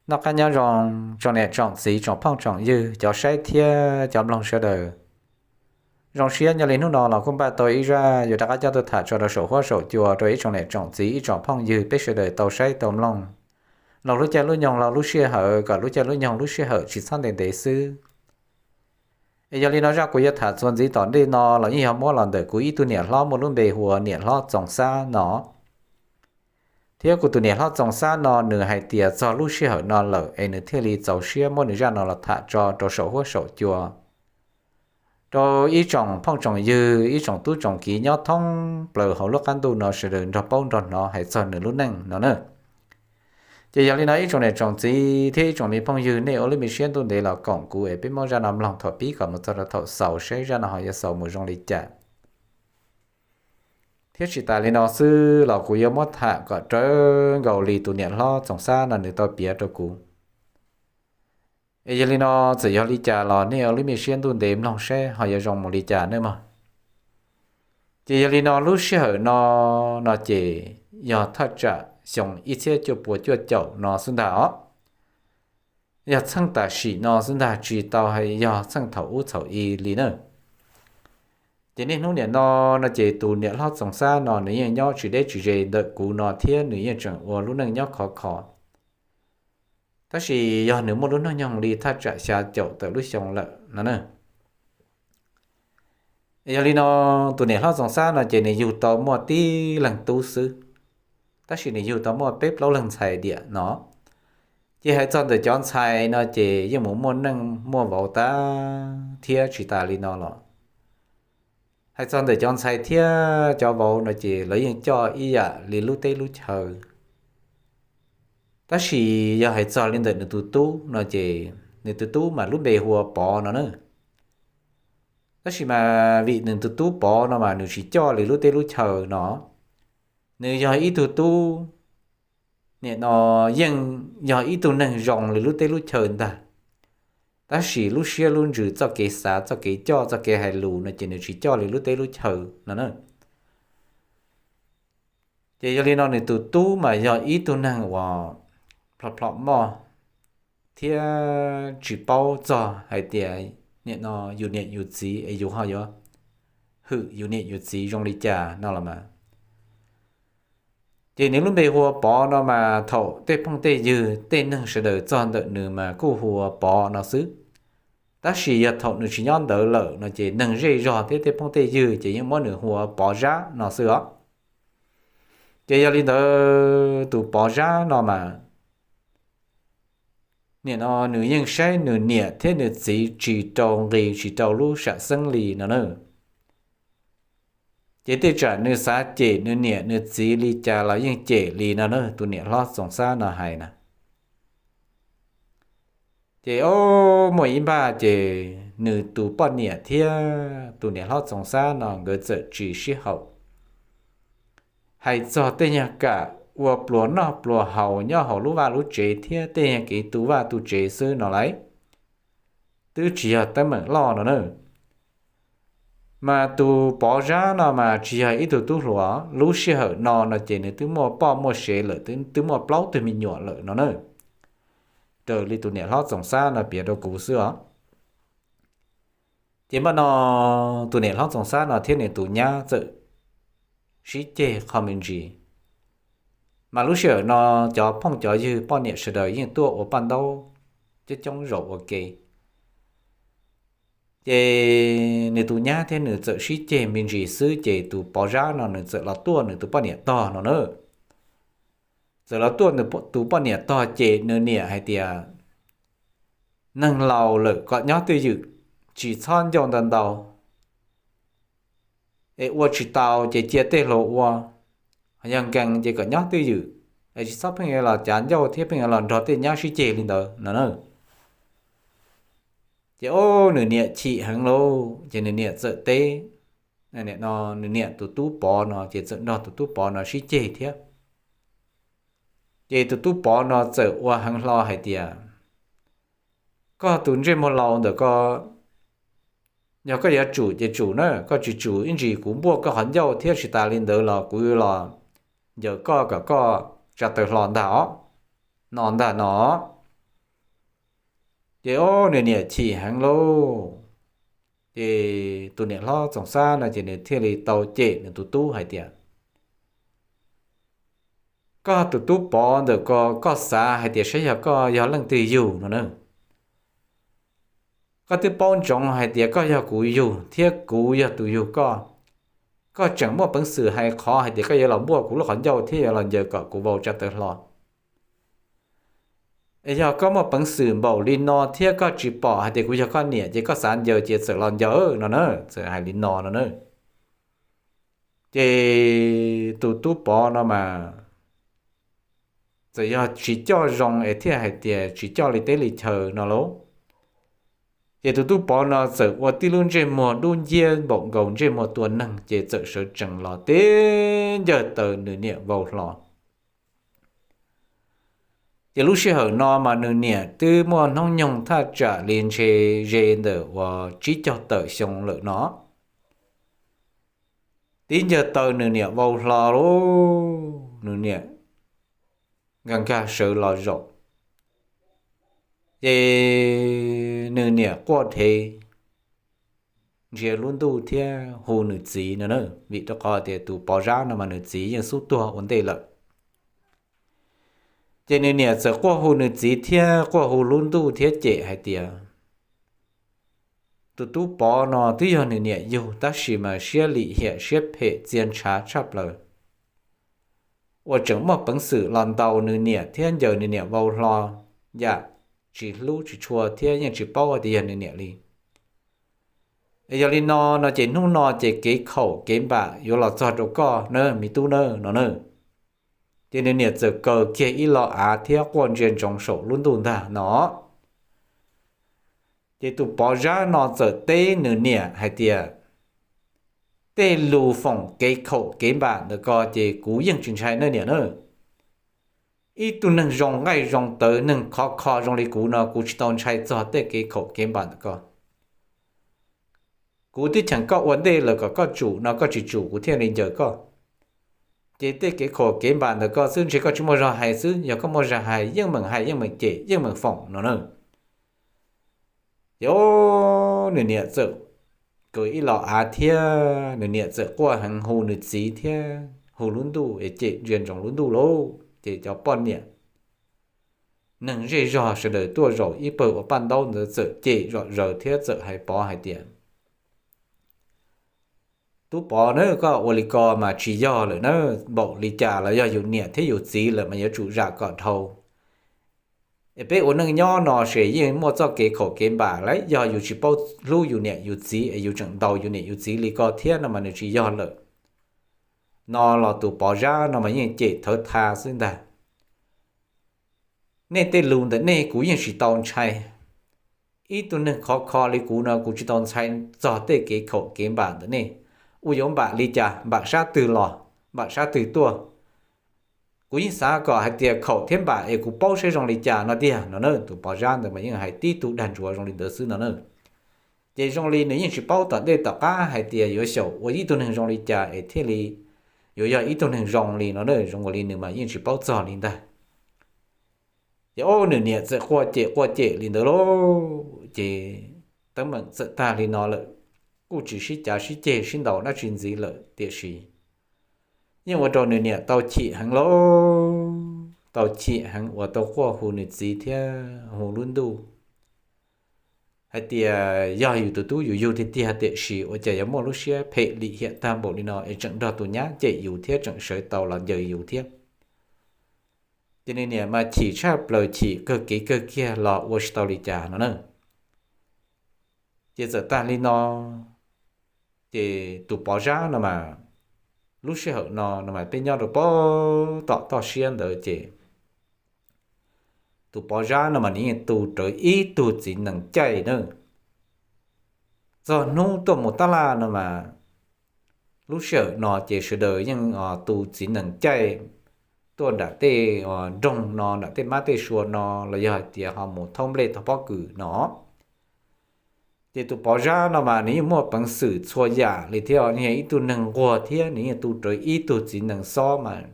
Noj qab nyob zoo tsoom niam tsoom txiv tsoom phooj tsoom ywg cov saib thiab cov mloog sawv daws. Zoo siab nyob li hnub no los kuj npaj tau ib zaj yuav rov qab coj tuaj tham tso rau saum huab saum cua rau ib tsoom niam tsoom txiv ib tsoom phooj ywg peb sawv daws tau saib tau mloog. Los lub caij lub nyoog los lub sij hawm kom lub caij lub nyoog lub sij hawm tsis txhob ntev ntev xwb. Es yog li no zaj kuv yuav tham txuas ntxiv tom ntej no los yeej yog muab los ntawm kuv ib tug niam hlob muaj lub npe hu ua niam hlob Txoov Xab no. Thiab kuv tus niam hlob Txoov Xab no nws hais tias txog lub sij hawm no lawm es nws thiaj li txaus siab muab nws zaj no los tham tso rau saum huab saum cua rau ib tsoom phooj tsoom ywg ib tsoom tub tsoom kiv nyob thoob plaws hauv lub qab ntuj no sawv daws nrog paub nrog hnov hais txog nws lub neej no na. Ces yog li no ib tsoom niam tsoom txiv thiab ib tsoom me phooj ywg nej ua lub me siab ntuj ntev los koom kuv es peb muab zaj no mloog thaum pib kom mus txog rau thaum xaus saib zaj no ho yuav xaus mus zoo li cas. Thiab tsis tas li no xwb los kuv yuav muab tham kom raws nkaus li tus niam hlob Txoov Xab no nws tau piav rau kuv. Es yog li no txawm yog li cas los nej ua lub me siab ntuj ntev mloog saib ho yuav zoo mus li cas nawb mog. Ces yog li no lub sij hawm no, no ces yog thaj tsam xyoo ib txhiab cuaj puas cuaj caum no xwb ntag os. Yog txheej tam sim no xwb ntag tsis tau hais yog txheej thaum ub thaum i li na. Ces niaj hnub niam no, no ces tus niam hlob Txoov Xab no nws yeej nyob tsis deb tsis ze ntawm kuv no thiab nws yeej tseem ua lub neej nyob khov kho. Tab sis yog nws muaj lub hnub nyoog li thaj tsam xya caum tawm lub xyoo lawm no na. Yog li no, tus niam hlob Txoov Xab no ces nws yug tau muaj tib leeg tub xwb, tab sis nws yug tau muaj peb plaub leeg ntxhais diam no. Ces hais txog ntawm cov ntxhais no ces yeej mus muaj neej muaj vauv tag thiab tsis tas li no los, hais txog ntawm cov ntxhais thiab cov vauv no ces lawv yeej coj ib yam li lub teb lub chaw. Tab sis yog hais txog li ntawm nws tus tub no ces nws tus tub mas lub npe hu ua Pov no na. Tab sis mas vim nws tus tub Pov no mas nws tsis coj li lub teb lub chaw no, nws yog ib tug tub, nim no yeej yog ib tug neeg zoo li lub teb lub chaw ntag, tab sis lub siab lub ntsws txoj kev xav txoj kev coj txoj kev hais lus no ces nws tsis coj li lub teb lub chaw no na. Ces yog li no nws tus tub mas yog ib tug neeg uas plhom plhom moj thiab tsis paub txog hais tias nim no yus niam yus txiv es yus ho yuav hwm yus niam yus txiv zoo li cas no los mas. Ces nws lub npe hu ua Pov no mas thaum tej phooj tej ywg tej neeg sawv daws txog ntawm nws mas kuj hu ua Pov no xwb. Tab sis yog thaum nws tsis nyob ntawd lawm no ces neeg zej zog thiab tej phooj tej ywg ces yeej muab nws hu ua Pov Zab no xwb os. Ces yog li ntawd tus Pov Zab no mas nim no nws yeej saib nws niam thiab nws txiv tsis rau nqi tsis rau lub sam xeeb li no na. Ces tej tsam nws xav cem nws niam nws txiv li cas los yeej cem li no na, tus niam hlob Txoov Xab no hais na. Ces o, muaj ib npaj ces nws tus poj niam thiab tus niam hlob Txoov Xab no nkawd txawm tsis sib haum. Hais txog tej nyuag kam ua pluas noj pluas haus nyob hauv lub vaj lub tsev thiab tej nyuag kev tu vaj tu tsev xwb no lauj, twb tsis yog teeb meem loj no na. Mas tus Pov Zab no mas tsis yog ib tug tub hluas, lub sij hawm no no ces nws twb muaj poj muaj sev lawm, twb muaj plaub tug me nyuam lawm no na. Raws li tus niam hlob Txoov Xab no piav rau kuv xwb os. Ces npaj no tus niam hlob Txoov Xab no thiab nws tus nyab txawm sib ceg qho me ntsis. Mas lub sij hawm no cov phooj cov ywg poj niam sawv daws yeej tuaj ua paj ntaub coob coob zaum ua ke. Ces nws tus nyab thiab nws txawm sib ceg me ntsis xwb ces tus Pov Zab no nws txawm los tuaj nws tus poj niam tog no na. Txawm los tuaj tus poj niam tog ces nws niam hais tias, neeg laus lawm kom nyob twj ywm, tsis txhob ncauj ntau ntau, es ua tsis tau ces cia tej hluas ua, yog nkees ces kom nyob twj ywm, es tsis txhob pheej yuav los cav ncauj thiab pheej yuav los nrog tej nyab sib ceg li ntawd no na. Ces o, nws niam chim heev lauj, ces nws niam txawm teb, nws niam tus tub Pov no ces txawm nrog tus tub Pov no sib ceg thiab. Ces tus tub Pov no txawm ua heev hlo hais tias, koj tus ntsej muag laus ntawm ko, yog koj yuav tsum ces tsum na, koj tsis tsum ib ntsis kuv npuaj koj qhov ncauj thiab tsis tas li ntawd los kuv los ncaws koj kom koj tsa taw hlo ntag os, no ntag no. Ces ob nws niam chim heev lauj. Ces tus niam hlob Txoov Xab no ces nws thiaj li tau cem nws tus tub hais tias, koj tus tub Pov ntawm ko, koj xav hais tias saib yog koj yog leej twg yug no na. Koj twb paub ntsoov hais tias koj yog kuv yug thiab kuv yog tus yug koj. Koj tseem muaj peev xwm hais qhov hais tias koj yuav los npuaj kuv lub qhov ncauj thiab yuav los ncaws kom kuv vau tsa taw hlo. Es yog koj muaj peev xwm npaum li no thiab koj tsis pom hais tias kuv yog koj niam ces koj xav ncaws ces txawm los ncaws no na, txawm hais li no no na. Ces tus tub Pov no mas txawm yog tsis coj zoo es thiaj hais tias tsis coj li teb li chaw no lauj. Ces tus tub Pov no txawm ua tib lub ntsej muag dub nciab npaum nkaus ntsej muag tua neeg ces txawm sawv tsees los teb ncawg taw nws niam vau hlo. Ces lub sij hawm no mas nws niam twb muaj hnub nyoog thaj tsam li ntshe ze ntawm uas tsib caug tawm xyoo lawm no. Tib ncawg taw nws niam vau hlo lauj, nws niam nkag nkag sawv los zaum. Ces nws niam quaj dhev ntsia lub ntuj thiab hu nws txiv no na, vim rau qhov tias tus Pov Zab no mas nws txiv yeej xub tuag ua ntej lawm. Ces nws niam txawm quaj hu nws txiv thiab quaj hu lub ntuj thiab cem hais tias, tus tub Pov no twb yog nws niam yug tab sis mas siab lim hiam siab phem txia ntshav tshaj plaws, uas tseem muaj peev xwm los ntaus nws niam thiab ncaws nws niam vau hlo, yam tsis hlub tsis tshua thiab yeej tsis paub tias yog nws niam li. Es yog li no no ces hnub no ces kev khaum kev npam yuav los txog rau koj na me tub na no na. Ces nws niam txawm kaw kiag ib lo av thiab quaj ntsia ntsoov saum lub ntuj ntag no. Ces tus Pov Zab no txawm teb nws niam hais tias, tej lus foom kev khaum kev npam ntawm ko ces kuv yeej tsis ntshai nej niam na. Ib tug neeg zoo nqaij zoo tawv neeg khov kho zoo li kuv no kuv tsis tau ntshai txog tej kev khaum kev npam ntawm ko. Kuv twb cheem koj ua ntej lawm kom koj tsum no koj tsis tsum kuv thiaj li ncaws koj. Ces tej kev khaum kev npam ntawm ko xwb ntshe koj tsis muaj zog hais xwb, yog koj muaj zog hais yeej meem hais yeej meem cem yeej meem foom no na. Ces nws niam txawm kaw ib lo av thiab nws niam txawm quaj heev hu nws txiv thiab hu lub ntuj es cem ntsia ntsoov lub ntuj lauj. Ces cov poj niam neeg zej zog sawv daws tuaj zaum ib pawg ua paj ntaub ntawd txawm cem zom zaws thiab txawm hais Pov hais tias, tub Pov na, koj ua li ko mas tsis yog lawm na, npaum li cas los yog yus niam thiab yus txiv lawm mas yuav tsum zam kom dhau. Es peb ua neej nyob no ces yeej muaj txoj kev khaum kev npam lawm, yog yus tsis paub hlub yus niam yus txiv es yus tseem ntaus yus niam yus txiv li ko thiab no mas nws tsis yog lawm. No los tus Pov Zab no mas yeej cem thawv tha xwb ntag. Nej tej lus ntawm nej kuv yeej tsis tau ntshai. Ib tug neeg khov kho li kuv no kuv tsis tau ntshai txog tej kev khaum kev npam ntawm nej. Ua yuav npam li cas, npam sab twg los, npam sab twg tuaj, kuv yeej xav kom hais tias khaum thiab npam es kuv paub saib zoo li cas no tiag no na. Tus Pov Zab ntawd mas yeej hais tib tug dag ntsuav zoo li ntawd xwb no na. Ces zoo li nws yeej tsis paub tom ntej tom qab hais tias yuav xyaum ua ib tug neeg zoo li cas es thiaj li yuav yog ib tug neeg zoo li no na, zoo li nws mas yeej tsis paub txog li ntag. Ces ob nws niam txawm quaj cem quaj cem li ntawd lauj, ces teeb meem txawm tag li no lawm, kuj tsis sib cav sib ceg sib ntaus dab tsi ntxiv lawm tiam sis yeej ua rau nws niam tau chim heev lauj, tau chim heev uas tau quaj hu nws txiv thiab hu lub ntuj hais tias yog yus tus tub yus yug tiag tiag tiam sis ua cas yuav muaj lub siab phem lim hiam tag npaum li no es tseem nrog tus nyab cem yus thiab tseem sawv tau los ncaws yus thiab. Ces nws niam mas chim tshaj plaws, chim kawg kev kawg kiag los ua tsis tau li cas no na. Ces txawm tag li no, ces tus Pov Zab no mas, lub sij hawm no no mas peb nyob rau pem tom toj siab ntawd ces tus Pov Zab no mas nws yeej tu rawv ib tug txiv nees caij na. Txog hnub tuaj mus tab laj no mas, lub sij hawm no ces sawv daws yeej tu txiv nees caij tuaj nram tej nroog no, nram tej mab tej sua no los yog hais tias ho mus thauj nplej thauj pob kws no. Ces tus Pov Zab no mas nws yeej muaj peev xwm txhua yam li thiab, nws yog ib tug neeg nquag thiab nws yeej tu rawv ib tug txiv nees xob mas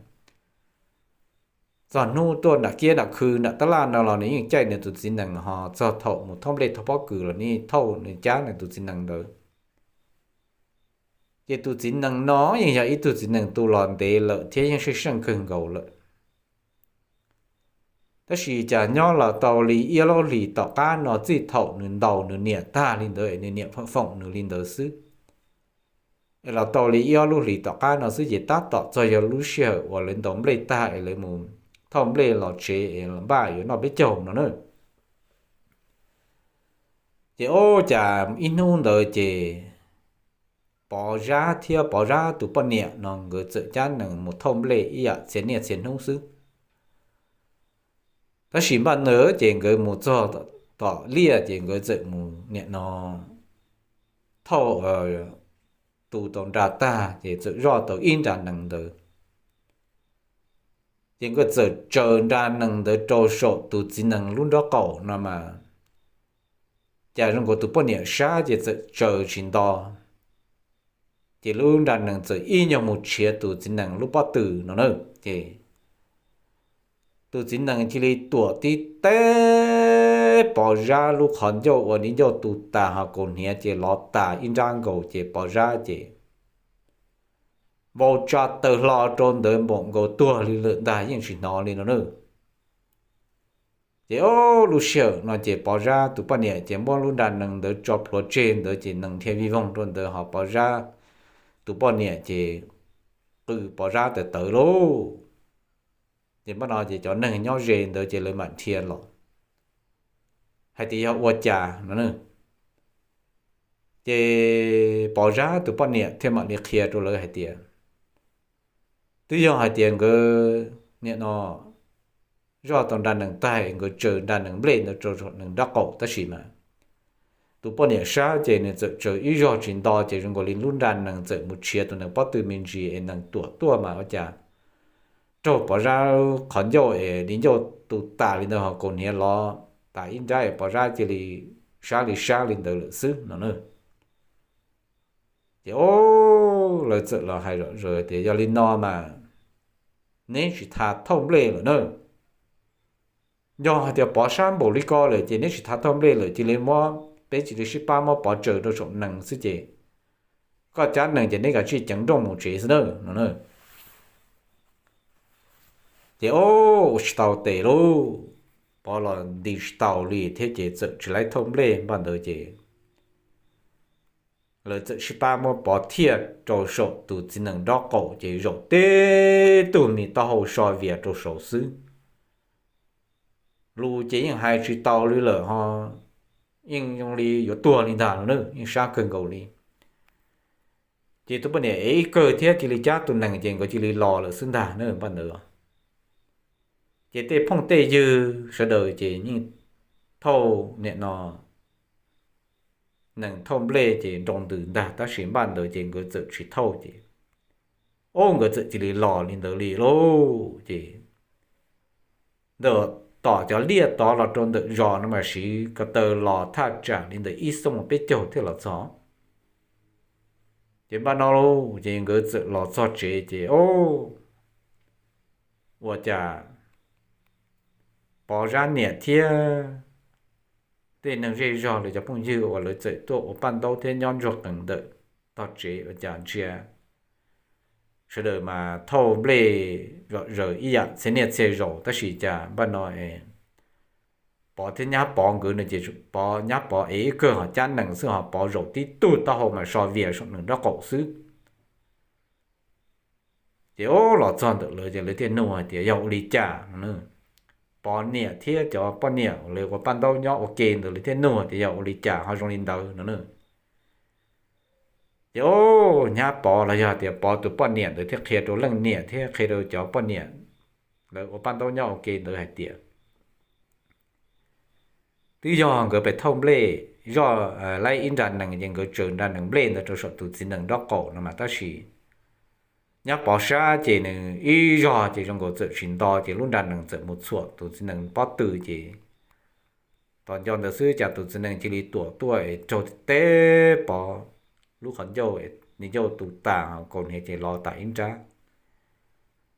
txog hnub tuaj nram kiab nram khw nram tab laj no los nws yeej caij nws tus txiv nees, ho txog thaum mus thauj nplej thauj pob kws los nws thauj nws cab nws tus txiv nees ntawd. Ces tus txiv nees no yeej yog ib tug txiv nees tu los ntev lawm thiab yeej seej seej kawg nkaus lawm. Tab sis cas nyob los tau li ib ob lub hlis tom qab no, txij thaum nws ntaus nws niam tag li ntawd es nws niam foom nws li ntawd xwb, es los tau li ib ob lub hlis tom qab no xwb ces tab tom txog yog lub sij hawm uas lawv ntaus nplej tag es lawv mus thauj nplej los tsev es los npaj yuav noj peb caug no na. Ces ua cas ib hnub ntawd ces Pov Zab thiab Pov Zab tus poj niam no nkawd txawm cab nees mus thauj nplej ib yam txhia niaj txhia hnub xwb. Tab sis npaj ntawd ces nkawd mus txog tom liaj ces nkawd txawm mus nim no thauj, tu tau nra tag ces txawm zoj tau ib nra nees ntawd. Ces nkawd txawm tsaws nra nees ntawd rau saum tus txiv nees lub nrob qaum no mas, cas zoo nkaus tus poj niam sab ces txawm tsaws tsis nto, ces lub nra nees txawm ib nyuag mus tshiav tus txiv nees lub pob tw no na. Ces tus txiv nees cia li tuam tib teb Pov Zab lub qhov ncauj ua li ncauj tu tas ho kaus hniav ces lov tas ib nrab nkaus ces Pov Zab ces vau tsa taw hlo rau ntawd npaum nkaus tuag li lawm ntag, yeej tsis hnov li no na. Ces o, lub sij hawm no ces Pov Zab tus poj niam ces muab lub nra nees ntawd tso plhuav tseg ntawd ces nees dhia vij voog rau ntawd ho Pov Zab tus poj niam ces qw Pov Zab tawv tawv lauj. Ces npaj no ces cov neeg nyob ze ntawd ces lawv mam dhia los hais tias yog ua cas no. Ces Pov Zab tus poj niam thiaj mam li qhia rau lawv hais tias twb yog hais tias nkawd nim no zoj tau nra nees tag nkawd tsaws nra nees nplej ntawd rau nees nrob qaum tab sis mas tus poj niam sab ces nws txawm tsaws ib zog tsis nto ces zoo nkaus li lub nra nees txawm mus tshiav tus nees pob tw me ntsis es nees tuam tuaj mas ua cas raug Pov Zab qhov ncauj es li ncauj tu tas li ntawd ho kaus hniav lov tas ib nrab es Pov Zab cia li sab li sab li ntawd lawm xwb no na. Ces o, lawv txawm los hais zom zaws tias yog li no mas neb tsis tas thauj nplej lawm na. Yog hais tias Pov sab npaum li ko lawm ces neb tsis tas thauj nplej lawm cia li muab, peb cia li sib pab muab Pov tsaws rau saum nees xwb ces koj cab nees ces neb kav tsij ceev nrooj mus tsev xwb na no na. Ces o, ua tsis tau tes lauj, Pov los nti tsis tau li thiab ces txawm tsis laib thauj nplej npaj ntawd ces lawv txawm sib pab muab Pov thiaj rau saum tus txiv nees nrob qaum ces zaum tib tug me taub hau so vias rau saud xwb. Lus ces yeej hais tsis tau li lawm ho yeej zoo li yuav tuag li ntag no na, yeej sab kawg nkaus li. Ces tus poj niam ev ib kawg thiab cia li cab tus nees ces nkawd cia li los lawm xwb ntag na npaj ntawd. Ces tej phooj tej ywg sawv daws ces yeej thauj nim no nees thauj nplej ces nroo ntws ntag tab sis npaj ntawd ces nkawd txawm tsis thauj ces o, nkawd txawm cia li los li ntawd li lauj. Ces ntawm tom cov liaj tod los rau ntawm zos no mas siv ko taw los thaj tsam li ntawm ib xuab moos peb caug thiaj los txog. Ces npaj no lauj ces nkawd txawm los txog tsev ces o, ua cas Pov Zab niam thiab tej neeg zej zog lawv cov phooj ywg uas lawv txawm tuaj ua paj ntaub thiab nyob ntsuag qees ntawm tog tsev ua cas ntsia sawv daws mas thauj nplej zom zaws ib yam txhia niaj txhia zaus tab sis cas npaj no Pov thiab nyab Pov nkawd no ces Pov nyab Pov ev ib kawg ho cab nees xwb ho Pov zaum tib tug taub hau mas so vias saum nees nrob qaum xwb. Ces o, los txog ntawm lawv ces lawv thiaj nug hais tias yog ua li cas no. Pov niam thiab cov poj niam uas lawv ua paj ntaub nyob ua ke ntawd lawv thiaj nug hais tias yog ua li cas ho zoo li ntawd no na. Ces o, nyab Pov los yog tias Pov tus poj niam ntawd thiaj qhia rau leej niam thiab qhia rau cov poj niam lawv ua paj ntaub nyob ua ke ntawd hais tias twb yog nkawd pem thauj nplej zoj laib ib nra nees ces nkawd tsaws nra nees nplej ntawd rau saum tus txiv nees nrob qaum no mas tab sis nyab Pov sab ces nws ib zog ces zoo nkaus txawm tsis nto ces lub nra nees txawm mus txhuam tus txiv nees pob tw ces tos nco ntawd xwb cas tus txiv nees cia li tuam tuaj es raug tib teb Pov lub qhov ncauj, ncauj tu tas ho kaus hniav ces lov tas ib nrab.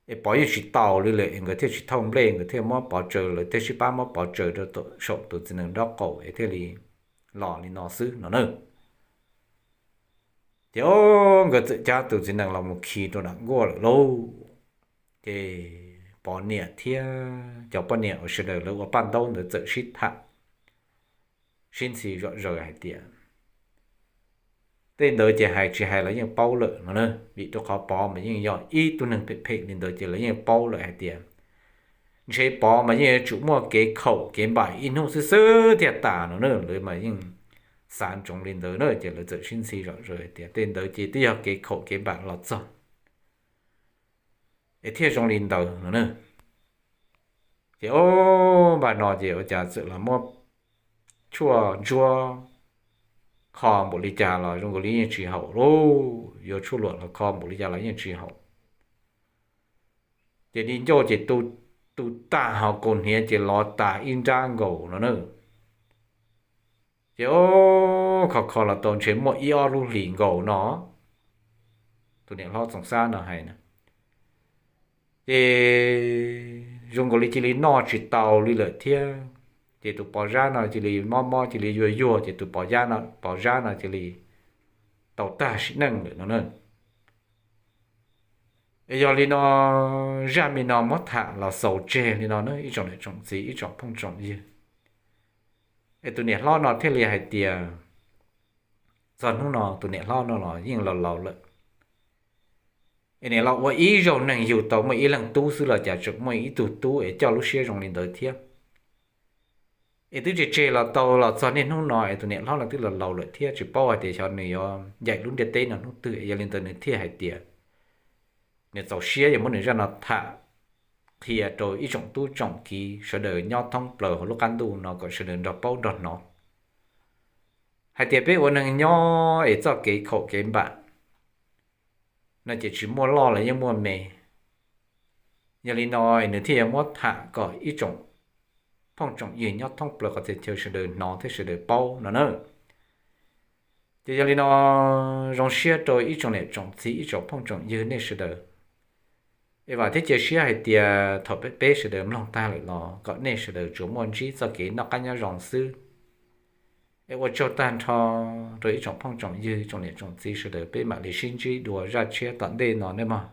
es pov yeej tsis tau li lawm es nkawd thiaj tsis thauj nplej, nkawd thiaj muab pov tsawv, lawv thiaj sib pab muab pov tsawv rau saum tus txiv nees nraub qaum es thiaj li los li no xwb no na. Ces o, nkawd txawm cab tus txiv nees los mus khi rau nram nkuaj lawm lauj. Ces pov niam thiab cov poj niam uas sawv daws lawv ua paj ntaub ntawd txawm sib tham, sib ntxhi zom zaws hais tias tej ntawd ces hais tsis hais los yeej paub lawm no na, vim rau qhov pov mas yeej yog ib tug neeg phem phem li ntawd ces lawv yeej paub lawm hais tias ntshe pov mas yeej yuav tsum muaj kev khaum kev npam ib hnub xwb xwb thiaj tas no na, lawv mas yeej xav ntsoov li ntawd na, ces lawv txawm sib ntxhi zom zaws hais tias tej ntawd ces twb yog kev khaum kev npam los txog es thiaj zoo li ntawd no na. Ces o, npaj no ces ua cas txawm los muab tshuaj ntsuab kho npaum li cas los zoo nkaus li yeej tsis haum lauj, yuav tshuaj luam los kho npaum li cas los yeej tsis haum. Ces di ncauj ces tu tag hos kaus hniav ces lov tas ib nrab nkaus no na. Ces o, kho kho los tau ntshe muaj ib ob lub hlis nkaus no, tus niam hlob Txoov Xab no hais na. Ces zoo nkaus li cia li noj tsis tau li lawm thiab. Ces tus Pov Zab no cia li mob mob cia li yuag yuag ces tus Pov Zab no cia li tau tag sim neej lawm no na. Es yog li no, zaj me no muab tham los xaus tseg li no na ib tsoom niam tsoom txiv ib tsoom phooj tsoom ywg. Es tus niam hlob no thiaj li hais tias txog hnub no tus niam hlob no los yeej laus laus lawm. Es niam los ua ib zaug neeg yug tau muaj ib leeg tub xwb los cas tseem muaj ib tug tub es coj lub siab zoo li ntawd thiab. Es twb tseg tseg los tau los txog niaj hnub no es tus niam hlob no twb laus laus lawm thiab tsis paub hais tias xyov nws yuav ncaim lub ntiaj teb no hnub twg es yog li ntawd nws thiaj hais tias nws txaus siab yuav muab nws zaj no tham qhia rau ib tsoom tub tsoom kiv sawv daws nyob thoob plaws hauv lub qab ntuj no kom sawv daws nrog paub nrog hnov hais tias peb ua neeg nyob es txoj kev khaum kev npam no ces tsis muaj loj los yeej muaj me. Yog li no es nws thiaj yuav muab tham kom ib tsoom phooj tsoom ywg nyob thoob plaws qhov txhia chaw sawv daws hnov thiab sawv daws paub no na. Ces yog li no, zoo siab rau ib tsoom niam tsoom txiv ib tsoom phooj tsoom ywg nej sawv daws. Es vam thiab cia siab hais tias thaum peb sawv daws mloog tag lawm los kom nej sawv daws tsuas muaj ntsib txoj kev noj qab nyob zoo xwb. Es ua tsaug tag nrho rau ib tsoom phooj tsoom ywg tsoom niam tsoom txiv sawv daws, peb mam li sib ntsib dua zaj tshiab tom ntej no nej mog.